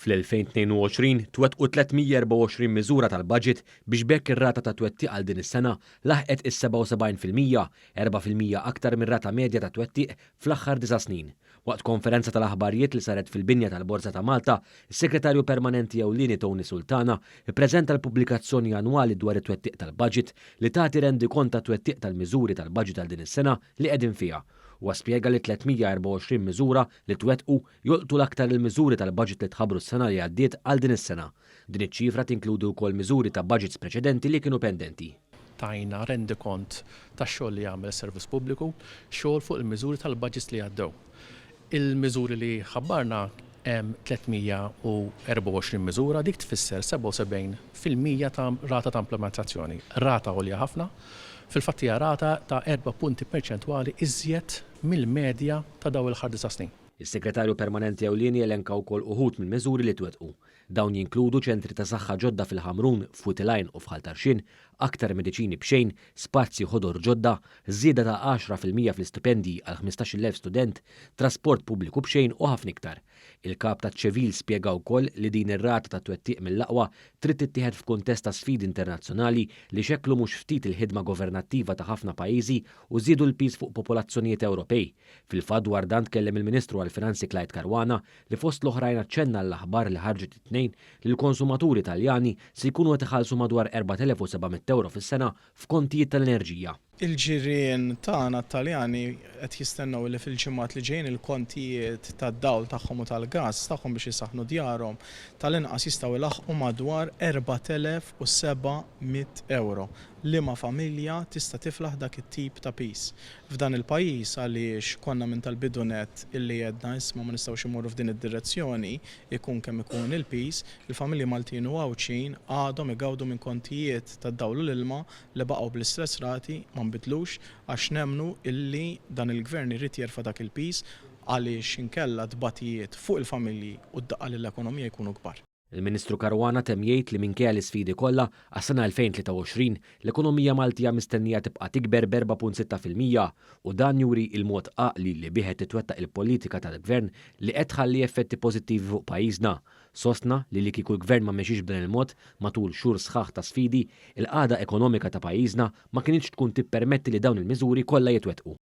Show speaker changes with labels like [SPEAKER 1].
[SPEAKER 1] Fl-2022 twettqu 324 miżura tal-baġit biex b'hekk ir-rata ta' twettiq għal din is-sena laħqet is-77%, 4% aktar mir-rata medja ta' twettiq fl-aħħar disa' snin. Waqt konferenza tal-aħbarijiet li saret fil-binja tal-Borża ta' Malta, is-Segretarju Permanenti Ewlieni Tony Sultana ppreżenta l-pubblikazzjoni annwali dwar it-twettiq tal-baġit li tagħti rendikont tat-twettiq tal-miżuri tal-baġit għal din is-sena li qegħdin fiha. Huwa spjega li 324 miżura li twettqu jolqtu l-aktar il-miżuri tal-baġit li tħabbru s-sena li għaddiet għal din is-sena. Din iċ-ċifra tinkludi wkoll miżuri ta' baġits preċedenti li kienu pendenti.
[SPEAKER 2] Tajna rendikont tax-xogħol li għamel is-Servizz Pubbliku, xogħol fuq il-miżuri tal-baġits li għaddew. Il-miżuri li ħabbarna hemm 324 miżura, dik tfisser 77% ta' rata ta' implementazzjoni. Rata għolja ħafna, fil-fatt hija rata ta' erba' punti perċentwali iżjed mill-medja ta' dawn l-aħħar disa' snin.
[SPEAKER 1] Is-Segretarju Permanenti Ewlieni elenka wkoll uħud mill-miżuri li twettqu. Dawn jinkludu ċentri ta' saħħa ġodda fil-Ħamrun, f'Wied il-Għajn u f'Ħal Tarxien, aktar mediċini b'xejn, spazji ħodor ġodda, żieda ta' 10% fl-istipendji għal 15,000 student, trasport pubbliku b'xejn u ħafna iktar. Il-Kap taċ-Ċivil spjega wkoll li din ir-rata ta' twettiq mill-aqwa trid tittieħed f'kuntest ta' sfidi internazzjonali li xekklu mhux ftit il-ħidma governattiva ta' ħafna pajjiżi u żiedu l-piż fuq popolazzjonijiet Ewropej. Fil-fatt dwar dan tkellem il-Ministru għall-Finanzi Clyde Caruana li fost l-oħrajn aċċenna għall-aħbar li ħarġet it-Tnejn li l-konsumaturi Taljani se jkunu qed iħallsu madwar 4,700 ewro fis-sena f'kontijiet tal-enerġija.
[SPEAKER 3] Il-ġirien tagħna t-Taljani qed jistennew li fil-ġimgħat li ġejjin il-kontijiet tad-dawl tagħhom u tal-gass tagħhom biex isaħħnu djarhom tal-inqas jistgħu jlaħħqu madwar 4,700 ewro. Liema familja tista' tiflaħ dak it-tip ta' piż f'dan il-pajjiż għaliex konna minn tal-bidu nett illi għedna isma' ma nistgħux immorru f'din id-direzzjoni ikun kemm ikun il-piż, il-familji Maltin u Għawdxin għadhom igawdu minn kontijiet tad-dawl u l-ilma li baqgħu bl-istess rati ma nbidlux għax nemmnu illi dan il-Gvern irid jerfa' dak il-piż għaliex inkella t-tbatijiet fuq il-familji u d-daqqa lill-ekonomija jkunu kbar.
[SPEAKER 1] Il-Ministru Caruana temm jgħid li minkejja l-isfidi kollha, għas-sena 2023, l-ekonomija Maltija mistennija tibqa' tikber b'4.6% u dan juri il-mod għaqli li bih qed titwettaq il-politika tal-Gvern li qed tħalli effetti pożittivi fuq pajjiżna. Sostna li li kieku l-Gvern ma mexiex b'dan il-mod matul xhur sħaħ ta' sfidi, il-qagħda ekonomika ta' pajjiżna ma kinitx tkun tippermetti li dawn il-miżuri kollha jitwettqu.